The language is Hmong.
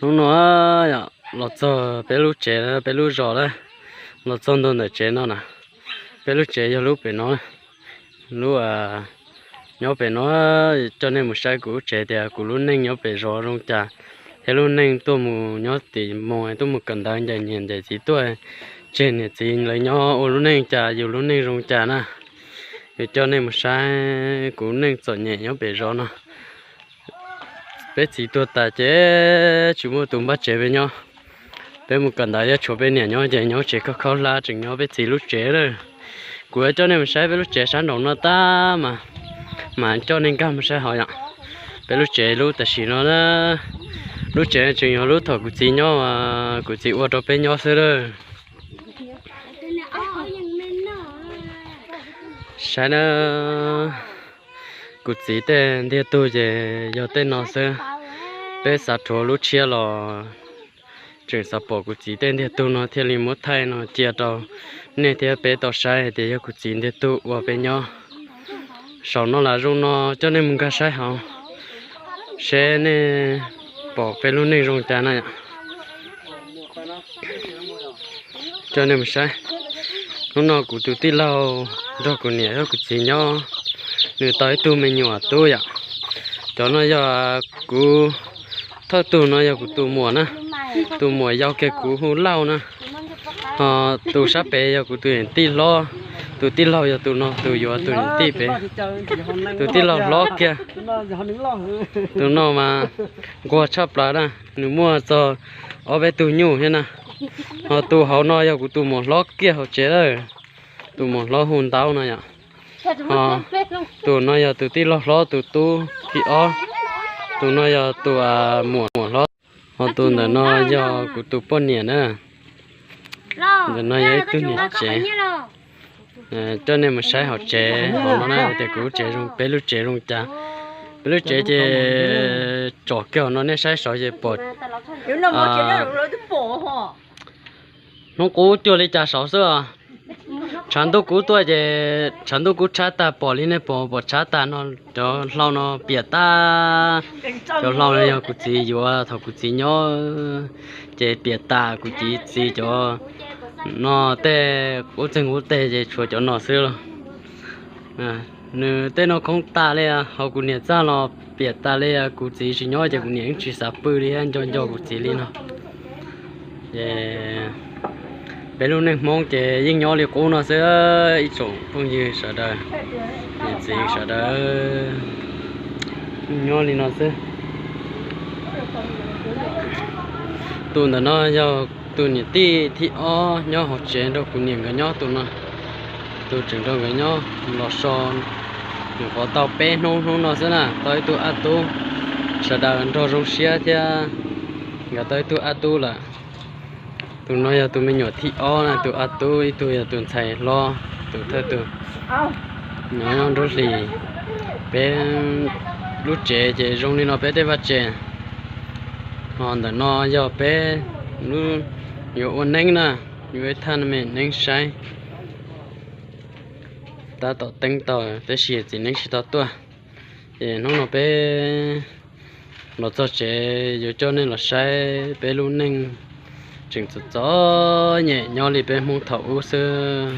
Hnub no los txog peb lub tsev, peb lub zos lawm, los txog ntua ntawm tsev no na. Peb lub tsev yog lub pem no, lub nyob pem no. Coj nej mus saib kuv lub tsev tias kuv lub neej nyob pem zos zoo cas, thiab lub neej tuaj mus nyob tim moos tuaj mus kawm ntawv ncaim niam ncaim txiv tuaj, tseg niam txiv lawv nyob ua lub neej cas, yus lub neej zoo cas na. Yus coj nej mus saib kuv neej txom nyem nyob pem zos no. Peb txiv tuag tas ces tsis muaj tus npaj tsev peb nyob. Peb mus kawm ntawv thiab tshuav peb niam nyob ces nyob tsev khaub khaub hlab tseem nyob peb txiv lub tsev lawm. Kuv yuav coj nej mus saib peb lub tsev sab nraum no tab mas, mas coj nej nkag mus saib hauv yom. Peb lub tsev lub tam sim no, lub tsev tseem yog lub thaum kuv txiv nyob, kuv txiv ua rau peb nyob xwb lawm. Saib na, kuv txiv tej ntiag tug ces yog tej no xwb. Peb xav rhuav lub tshiab los tseem xav pom kuv txiv tej ntiag tug no thiaj li muab thaij no cia rau nej thiab peb tau saib hais tias yog kuv txiv ntiag tug ua peb nyob. Saum no lam zoo no coj nej mus nkag saib hauv, seb nej pom peb lub neej zoo cas na yom. Coj nej mus saib, hnub no kuv tus tij laug nrog kuv niam thiab kuv txiv nyob, nws tau ib tug me nyuam tub yom. Cov no yog kuv, thawj tug no yog kuv tus muam na, tus muam yau kiag kuv hu Lauj na. Ho tus sab pem yog kuv tus niam tij hlob, tus tij laug yog tus no tus yuav tus niam tij pem. Tus tij laug hlob kiag, tus no mas nquag tshaj plaws na, nws muaj txog ob peb tug nyuj thiab na. Ho tus hauv no yog kuv tus muam hlob kiag hauv tsev lawm, tus muam hlob hu Ntaub no yom. Ho tus no yog tus tij laug hlob tus tub thib ob, tus no yog tus muam hlob, ho tus ntawm no yog kuv tus poj niam na. Ntawm no yog ib tug niam tsev. Coj nej mus saib hauv tsev hauv no na tias kuv lub tsev zoo, peb lub tsev zoo cas. Peb lub tsev ces tsom kiag hauv no nej saib saud ces pom hnub qub cuag li cas saud xwb. Tshav ntuj kub tuaj ces tshav ntuj kub tshab tag pom li nej pom, pom tshab tag no, cov hlau no piam tag. Cov hlau no yog kuv txiv yuav thaum kuv txiv nyob, ces piam tas kuv txiv txiv cov no tej qub txeeg qub teg ces tshuav cov no xwb los. Nws tej no khoob tas li, hauv kuv niam txaj los piam tas li, kuv txiv tsis nyob ces kuv niam yeej tsis xav pw li, nco nco kuv txiv li no. Ces peb lub neej Hmoob ces yeej nyob li qub no xwb, ib tsoom phooj ywg sawv daws, niam txiv sawv daws, yeej nyob li no xwb. Tus ntawm no yog tus niam tij thib ob nyob hauv tsev nrog kuv niam nkawd nyob, tus no, tus tseem nrog nkawd nyob los so, nws qhuav tau peb hnub, hnub no xwb na, tau ib tug ab tub, sawv daws nrog zoo siab thiab, nkawd tau ib tug ab tub lawm. Tus no yog tus me nyuam thib ob na, tus ab tub, ib tug yog tus ntxhais hlob, tus thawj tug. Nyob nruab hlis, peb lub tsev ces zoo li no peb tej vaj tsev. Ho ntawm no yog peb lub yuav ua neeb na, yuav ib thaj me neeb saib. Tab tom teeb tau tab sis txiv neeb tsis tau tuaj. Ces hnub no peb los txog tsev yuav coj nej los saib peb lub neej tseem txom txom nyem nyob li peb Hmoob thaum ub xwb.